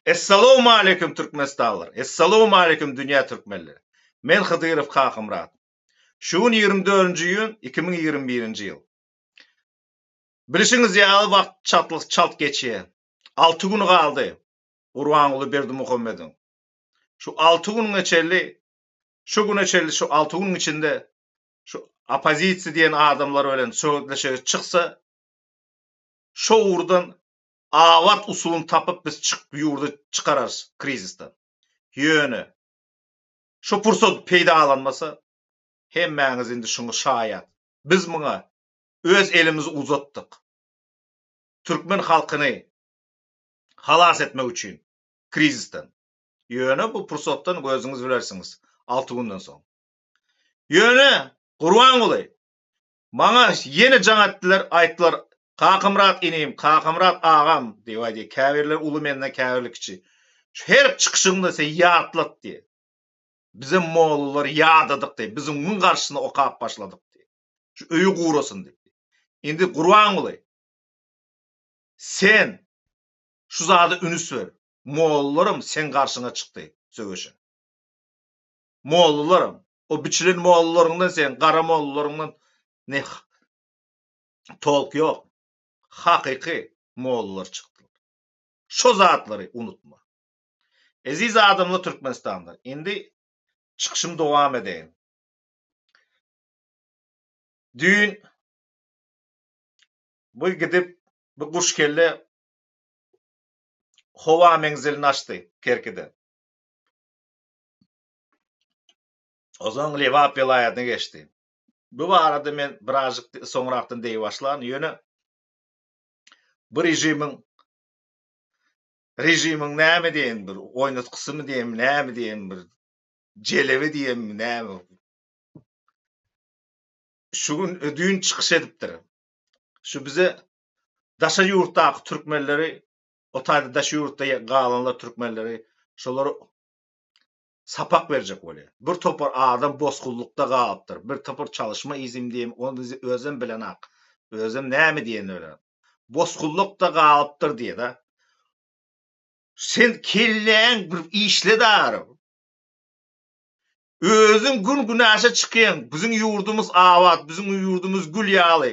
Essalowmaleýkim Türkmenistanlylar! Essalowmaleýkim dünýä türkmenleri! Men Hydyrow Kakamyrat. Şu gün 24-nji iýun 2021-nji ýyl. Bilşiňiz ýaly wagt çalt çalt geçýär. 6 gün galdy Gurbanguly Berdimuhamediň. Şu 6 gününe çenli şu güne çenli şu 6 günüň içinde şu oppozisiýa diýen adamlar bilen söhbetleşige çyksa şo ugurdan abat usulyny tapyp biz çyk ýurdy çykararys krizisden. Ýöne şu pursat peýdalanmasa hemmäňiz indi şuňa şaýat. Biz muňa öz elimizi uzatdyk. Türkmen halkyny halas etmek üçin krizisden. Ýöne bu pursatdan özüňiz bilersiňiz 6 günden soň. Ýöne Gurbanguly Maňa ýene jaň etdiler, aýtdylar, Kakamyrat inim, Kakamyrat agam diýip aýdýar. Käbirleri uly menden, käbirleri kiçi. Şu her çykyşyňda sen ýatlat diýýär. Bizem mollalar ýadadyk diýýär. Biz onuň garşysyna okap başladyk diýýär. Şu öýi gurasyn diýip. Indi Gurbanguly, sen şu zada ünüs ber. Mollalaram seň garşyňa çykdy söweşe. Mollalaram, o biçilen mollalaryňdan sen gara mollalaryňdan ne tolk ýok. Hakyky mollalar çykdylar. Şo zatlary unutma. Eziz adamlar Türkmenistanda. Indi çykyşymy dowam edeýin. Düýn bu gidip bu guş kelle howa menzilini açdy Kerkide. Ozan Lebap welaýatyna geçdi. Bu barada men birazjyk soňrakdan deý başlan, ýöne bu režimiň režimiň näme diýen bir oýnatgysymy diýen, näme diýen bir jelebi diýen näme. Şu gün düýn çykyş edipdir. Şu bize daşary ýurtdaky türkmenleri, o taýda daşary ýurtda galanlar türkmenleri şolary sapak berjek bolýar. Bir topar adam bosgunlykda galypdyr. Bir topar çalyşma izim diýen, ony özem bilenak. Özem näme diýenini bilenak. Bosgunlykda galypdyr diýýär-de. Sen kelläň bir işle dary. Özüň gün-günaşa çykýaň. Biziň ýurdumyz abat, biziň ýurdumyz gül ýaly.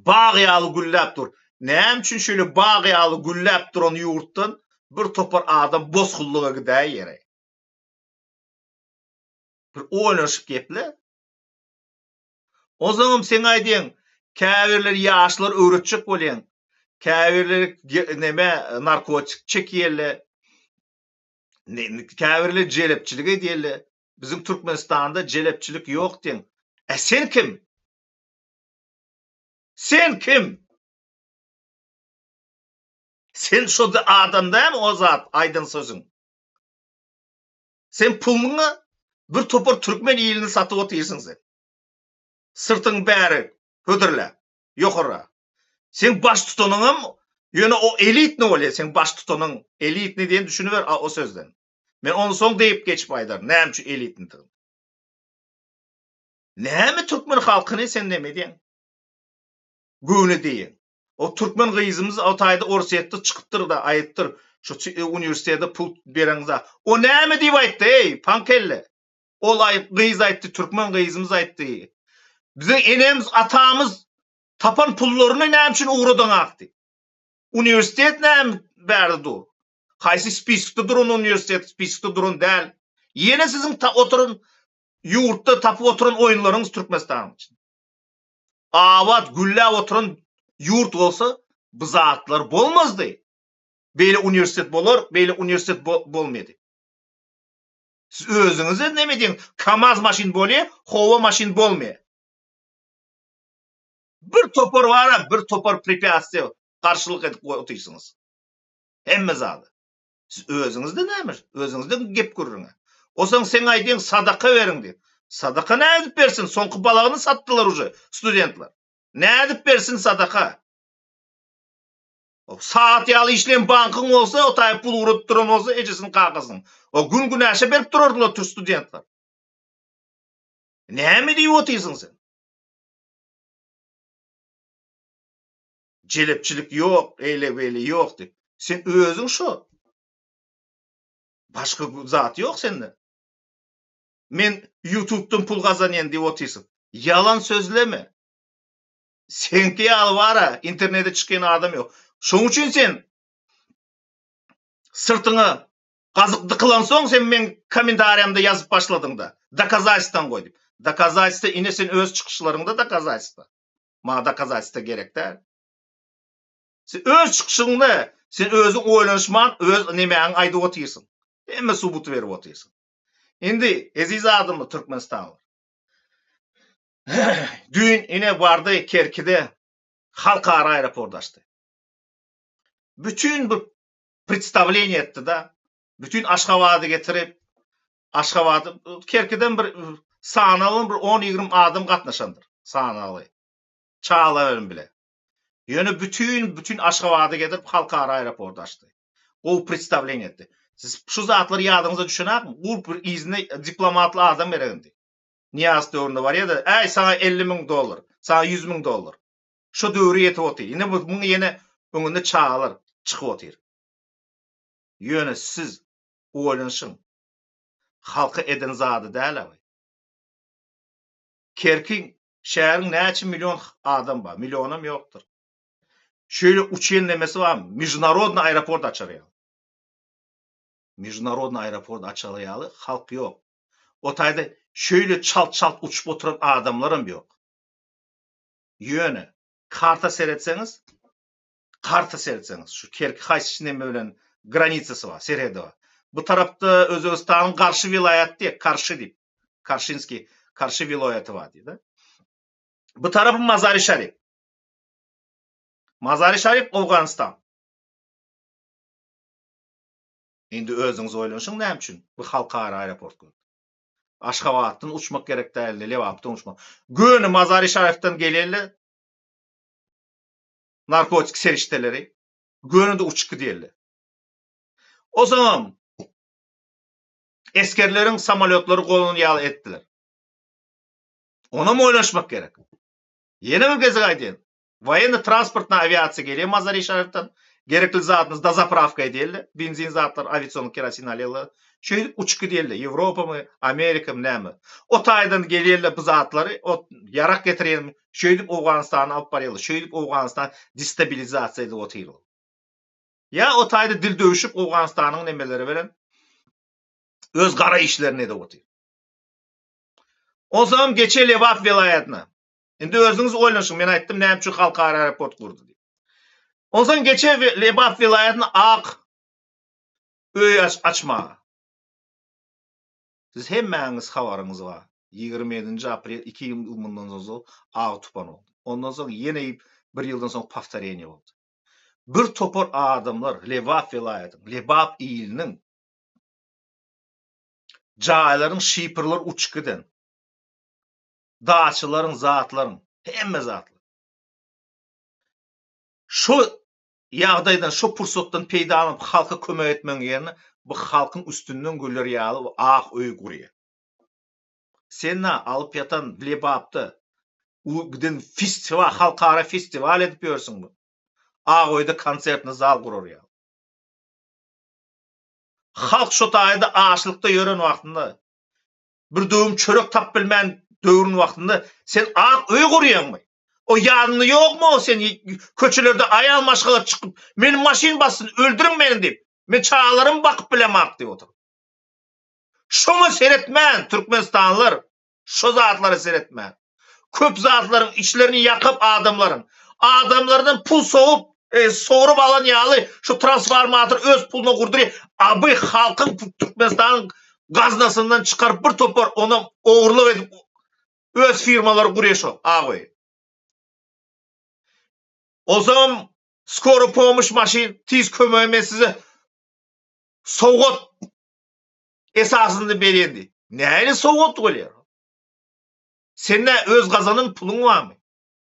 Bag ýaly gülläp dur. Näme üçin şeýle bag ýaly gülläp duran ýurtdan bir topar adam bosgunlyga gidäýýär? Bir oýlanyşyp geple. Onsoňam sen aýdýaň, käbirleri ýaşlar öwretjek bolýaň. Käbirleri neme narkotik çekýärler. Käbirleri jelepçilik edýärler. Biziň Türkmenistanda jelepçilik ýok diýen. E sen kim? Sen kim? Sen şo adam dämi o zat aýdan sözüň? Sen puluňa bir topar türkmen ilini satyp otyrsyň sen. Syrtyň bäri hödürläp, ýokara. Seň baş tutanyňam ýöne o elitny bolýar, seň baş tutanyň elitny diýen düşüniber o sözden. Men ony soň diýip geçip aýdaryn, näme üçin elitnydygyny. Näme türkmen halkyny sen neme edýäň? Göwne diýýäň. O türkmen gyzymyz o taýda Orsýetde çykypdyr-da aýypdyr şu uniwersitete pul bereňiz-a. O näme diýip aýtdy eý, paňkelle? Ol aý gyz aýtdy, türkmen gyzymyz aýtdy. Biziň enemiz, atamyz tapan pullaryny näme üçin ugradaňak diýip. Uniwersitet näme bärde dur? Haýsy spiskde duran uniwersitet, spiskde duran däl. Ýene siziň oturan Ýurtda tapyp oturan oýunlaryňyz Türkmenistanyň içinde. Abat gülläp oturan ýurt bolsa bu zatlar bolmazdy. Beýle uniwersitet bolar, beýle uniwersitet bolmady. Siz özüňize neme diýiň, KAMAZ maşyn bolýar, howa maşyn bolmaýar. Bir topar bara, bir topar prepýatstwiýa garşylyk edip otyrsyňyz. Hemme zada. Siz özüňizde näme? Özüňizde gep gürrüňe. Osaň sen aýdýaň sadaka beriň diýip. Sadaka nädip bersin? Soňky balagyny satdylar uje studentler. Nädip bersin sadaka? O saat ýaly işleýän bankyň bolsa, o taýy pul ugradyp duran bolsa ejesiniň kakasynyň. O gün günäşe berip durardylar tür studentler. Näme diýip otyrsyň sen? Jelepçilik ýok, eýle beýle ýok diýip. Sen özüň şo. Başga zat ýok sende. Men ýutubdan pul gazanýan diýip otyrsyň. Ýalan sözleme. Seňki ýaly bara internete çykýan adam ýok. Şoň üçin sen syrtyňa gazyk dykylansoň sen meň kommentariýamda ýazyp başladyňda. Dokazalstwaň goý diýip. Dokazalstwa ine sen öz çykyşlaryňda dokazalstwa. Maňa dokazalstwa gerek däl. Sen öz çykyşyňda sen özüň oýlanyşman öz nemäňi aýdyp otyrsyň. Hemme subuty berip otyrsyň. Indi eziz adamlar Türkmenistanlylar. Düýn ine bardy Kerkide halkara aeroport açdy. Bütün bir predstawleniýe etdi-de. Bütün Aşgabady getirip, Aşgabady Kerkiden bir sanaly bir on-ýigrimi adam gatnaşandyr. Sanaly. Çagalar bilen bile. Ýöne bütin bütin Aşgabada getirip halkara aeroport açdy. Gowy predstawleniýe etdi. Siz şu zatlar ýadyňyza düşenakmy? Gurp bir yzyna diplomatly adam gerek indi. Nyýazow döwründe barýada, äý saňa 50 müň dollar, saňa 100 müň dollar. Şo döwre ýetip otyr. Indi bu muň ýene öňünde çagalar çykyp otyr. Ýöne siz oýlanyşyň. Halka eden zady däl-ä bu. Kerkiň şäheriň näçe million adam bar? Millionam ýokdur. Şeýle uçýan nemesi barmy? Mejdunarodnyý aeroport açar ýaly. Mejdunarodnyý aeroport açar ýaly halk ýok. O taýda şeýle çalt-çalt uçup oturan adamlaram ýok. Ýöne karta seretseňiz, karta seretseňiz, şu Kerki haýsy neme bilen granisasy bar, serhedi bar. Bu tarapda Özbegistanyň Garşy welaýaty diýip, Karşy diýip, Karşinskiý, Karşy welaýaty bar diýdi. Bu tarapy Mazary-Şarif. Mazary-Şarif Owganystan. Indi özüňiz oýlanyşyň näme üçin bu halkara aeroport guruldy. Aşgabatdan uçmak gerek däldi, Lebapdan uçmak. Göni Mazary-Şarifden geleli narkotik serişdeleri göni-de uçup gidýärler. Ozaňam esgerleriň samolýotlary gonan ýaly etdiler. Onam oýlanyşmak gerek. Ýene bir gezek aýdýan. Woýenno-transportna awiasiýa gelýär Mazari-Şarifden. Gerekli zadyny dozapravka edýärler. Benzin zatlar, awiasion kerosin alýarlar. Şeýdip uçup gidýärler. Ýewropamy, Amerikamy näme. O taýdan gelýärler bu zatlary, o ýarak getirýärmi, şeýdip Owganystana alyp barýarlar. Şeýdip Owganystan destabilizasiýa edip otyrlar. Ýa o taýda dil döwşüp Owganystanyň nemeleri bilen öz gara işlerini edip otyr. Onsoňam geçe Lebap welaýatyna. Indi özüňiz oýlanyşyň, men aýtdym näme üçin halkara aeroport gurdy diýip. Onsoň geçe Lebap welaýatyna ak öý açmaga. Siz hemmäňiz habaryňyz bar. 27-nji aprel 2 ýyl mundan ozal agy tupan boldy. Ondan soň ýene bir ýyldan soň powtoreniýe boldy. Bir topar adamlar Lebap welaýatynyň, Lebap iliniň jaýlaryň şiprleri uçup giden. Daçalaryň, zatlaryň, hemme zatlar. Şu ýagdaýdan, şu pursatdan peýdalanyp halka kömek etmegiň ýerine bu halkyň üstünden güler ýaly bu ak öý gurýar. Sen-ä alyp ýatan Lebapda u giden festiwal, halkara festiwal edip ýörsüň bu. Ak öýde konsertny zal gurar ýaly. Halk şo taýda açlykda ýören wagtynda bir döwüm çörek tapyp bilmän döwrün wagtynda sen ak öý gurýaňmy? O ýanyňda ýokmy o sen köçelerde aýal maşgala çykyp meni maşyn bassyn öldüriň meni diýip men çagalarymy bakyp bilemak diýip otyr. Şoňa seretmän türkmenistanlylar şo zatlara seretmän köp zatlaryň içlerini ýakyp adamlaryň adamlardan pul sowup e, sorup alan ýaly şu transformator öz puluna gurdurýar. Aby halkyň Türkmenistanyň gaznasyndan çykaryp bir topar onam ogurlyk edip öz firmalary gurýar şo agy. Ozam skoro pomoş maşyn tiz kömege men size sowgat esasynda berýän diýip. Nähili sowgat bolýar? Sende öz gazanan puluň barmy?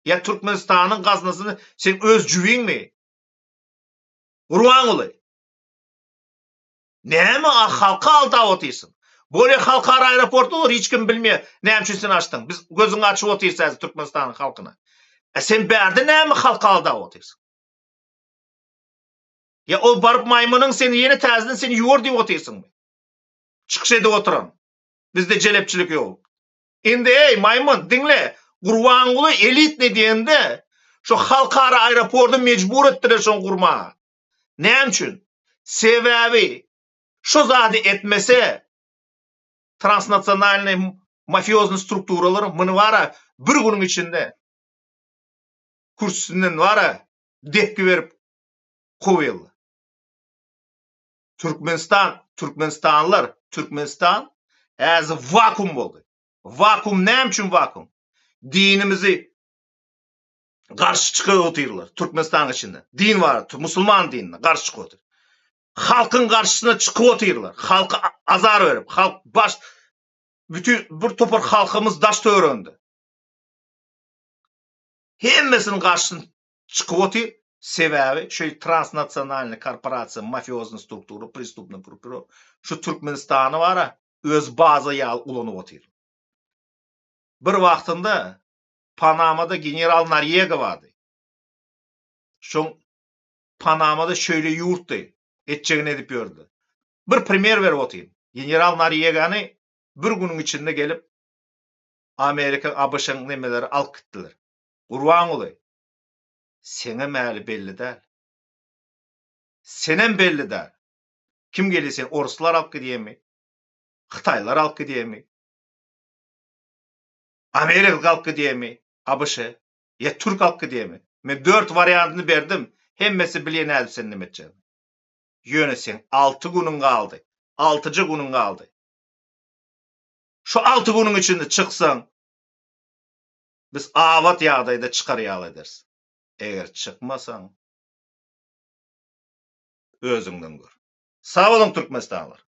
Ýa Türkmenistanyň gaznasyny sen öz jübiňmi? Gurbanguly. Näme a halky aldap otyrsyň? Bolýa halkara aeroporty bolar hiç kim bilmeýär näme üçin sen açdyň. Biz gözüňi açyp otyrys häzir Türkmenistanyň halkyna. A sen bärde näme halky aldap otyrsyň? Ýa ol baryp maýmynyň seni ýene täzeden seni ýuwar diýip otyrsyňmy? Çykyş edip oturan. Bizde jelepçilik ýok. Indi eý, maýmyn, diňle, Gurbanguly elitnyý diýende, şo halkara aeroporty mejbur etdiler şony gurmaga. Näme üçin? Sebäbi şo zady etmese, transnasionalnyý mafioznyý strukturalar muny bara bir günüň içinde kürsüsinden bara depgi berip kowýarlar. Türkmenistan, türkmenistanlylar, Türkmenistan häzir wakuum boldy. Wakuum näme üçin wakuum? Dinimizi garşy çykyp otyrlar Türkmenistanyň içinde. Din bar, musulman dinine garşy çykyp otyr. Halkyň garşysyna çykyp otyrlar. Halka azar berip, halk baş bütün bir topar halkymyz daş töwereginde. Hemmesiniň garşysyna çykyp otyr. Sebäbi şu transnasionalnyý korporasiýa, mafioznyý struktura, prestupnyý gruppirowka şu Türkmenistany bara öz baza ýaly ulanyp otyr. Bir wagtynda Panamada general Norýega bardy. Şoň Panamada şeýle ýurtdy, etjegini edip ýördi. Bir primer berip otyryn. General Norýegany bir günüň içinde gelip Amerika, ABŞ-yň nemeleri alyp gitdiler. Gurbanguly, seňem häli belli däl. Senem belli däl. Kim gelýär seni oruslar alyp gidýärmi? Hytaýlar alyp gidýärmi? Amerika alyp gidýärmi? ABŞ ýa türk alyp gidýärmi? Men dört wariantyny berdim, hemmesi bilýär nädip seni neme etjegini. Ýöne seň alty günüň galdy. Altyja günüň galdy. Şu alty günüň içinde çyksaň, biz abat ýagdaýda çykar ýaly ederis. Eger çykmasaň, özüňden gör. Sag boluň türkmenistanlylar!